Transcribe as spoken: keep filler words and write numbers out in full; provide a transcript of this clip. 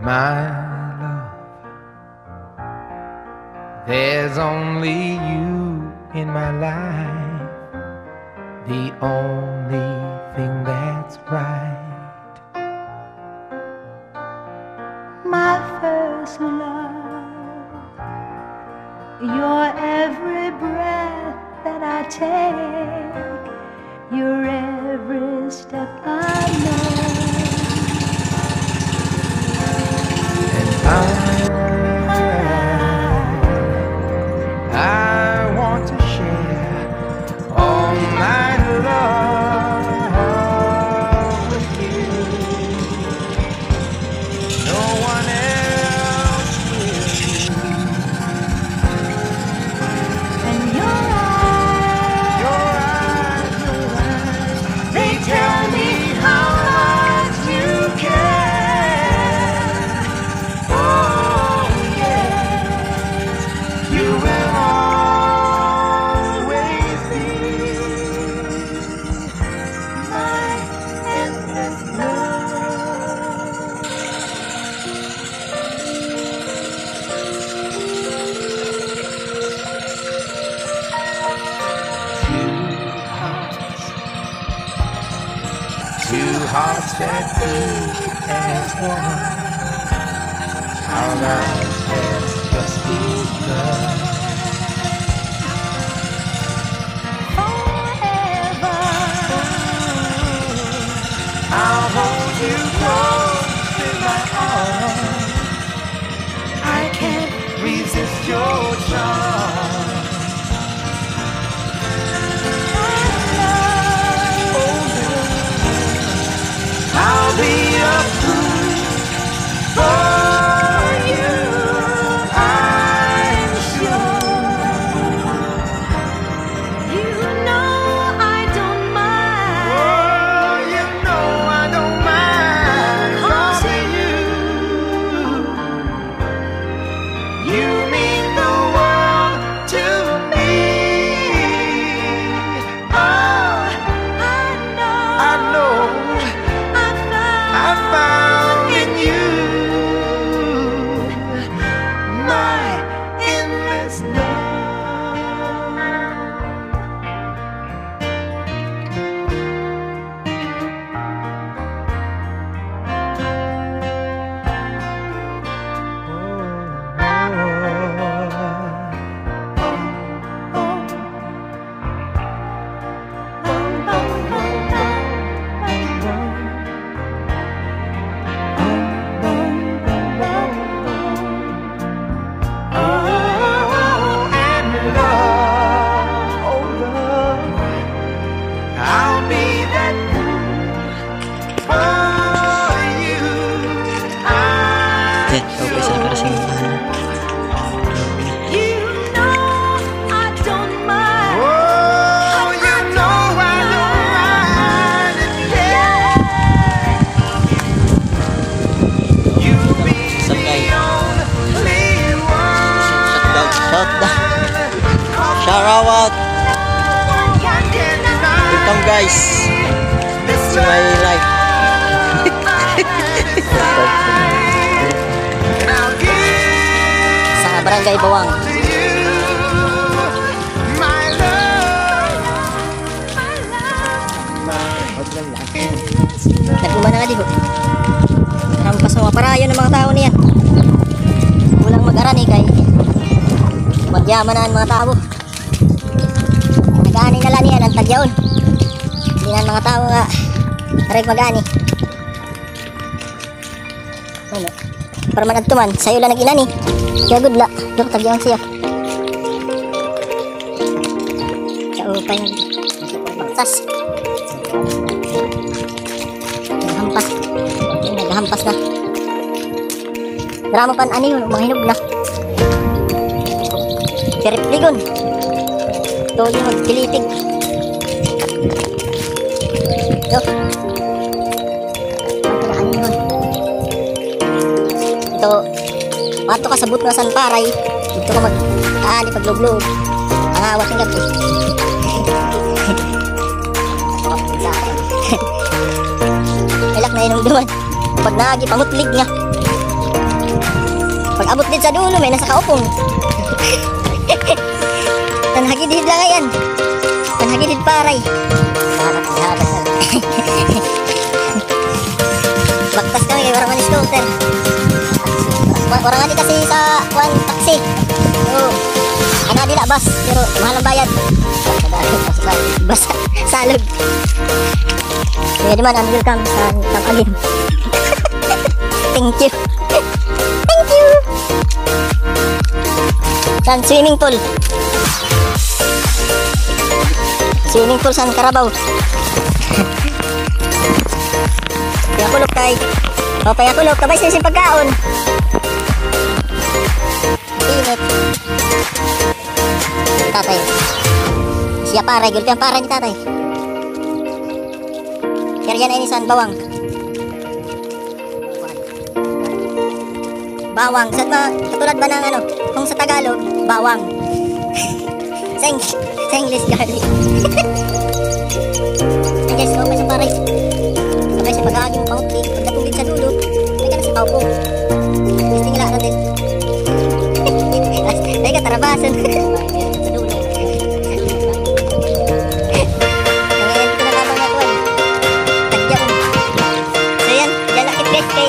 My love, there's only you in my life, the only thing that's right. My first love, your every breath that I take, your every step I make. And I, I want to share all my love with you. No one else will. And your eyes, your eyes, they tell me how much you care. Oh, yes, you will always be my endless love. Two hearts, two hearts that beat as one. Our love has just begun. Forever, I'll hold you close in my arms. I can't resist your charm. Oh, love, I'll be a fool for you, I'm sure. You know I don't mind. Oh, you know I don't mind. 'Cause you, you mean the world to me. Oh, I know, I know, I found, I found in you my endless love. Oh, and love, oh, love, I'll be that fool for you. Eh, okay, sa para sa inyo. You know I don't mind. Oh, you know I don't mind. Yeah. Shout out. Shout out. Shout out. Welcome, guys. This is my life. Sa Barangay Bawang. Nag-uma na nga di ho. Hampas nga maparayon an mga tawo niyan. Kulang mag-arani kay magyaman na an mga tawo. Nag-aani na la niyan an tagyaon. Diri na an mga tawo nga aray mag-aani. Ano? Para man adto man, sayo la nag-inani. Kaya gud la, duro tagyaon siya. Sa upay. Sas. Naghampas. Naghampas na. Drama pan ani, mga hinog na. Sirip ligon. Toyo magpilitig. Yo. Ito, mato ka sa butnga san paray. Ito ka mag-aani paglublob. Ang awat ng gabi. Ilak na inong duman. Pag nagi, pangutlig nga. Abot dida sa dulo, may-ada sa kaupong. Tan hagidhid la ngay-an. Tan hagidhid, paray. Baktas kami kay waray man scooter. Wa-, waray man kasi sa kuan, taxi. Oo. Ano, dida, bus, pero mahal an bayad. Bus, salog. Kaya naman, and welcome sa Tamagin. Thank you. Thank you. San swimming pool. Swimming pool san Carabao. Payakulop, tay. O, payakulop. Kabay sa pagkaon. Init. Tatay. Siya, paray. Gulpi an paray ni tatay. Kaya yan ay nisan bawang. Bawang. Sa ma-, katulad ba ng ano, kung sa Tagalog, bawang. Sa Eng-, sa English, garlic. Ayan, guys, okay sa paray. Sabay sa pag-aaging pangutli, pagdating dida sa dulo, may-ada sa kaupong. Gusto nila natin. Ay, katarabasan. Sa dulo. Ayan, ito na tabang na kuwan. Tagya ko. So, yan. Diyan na kit, guys, kay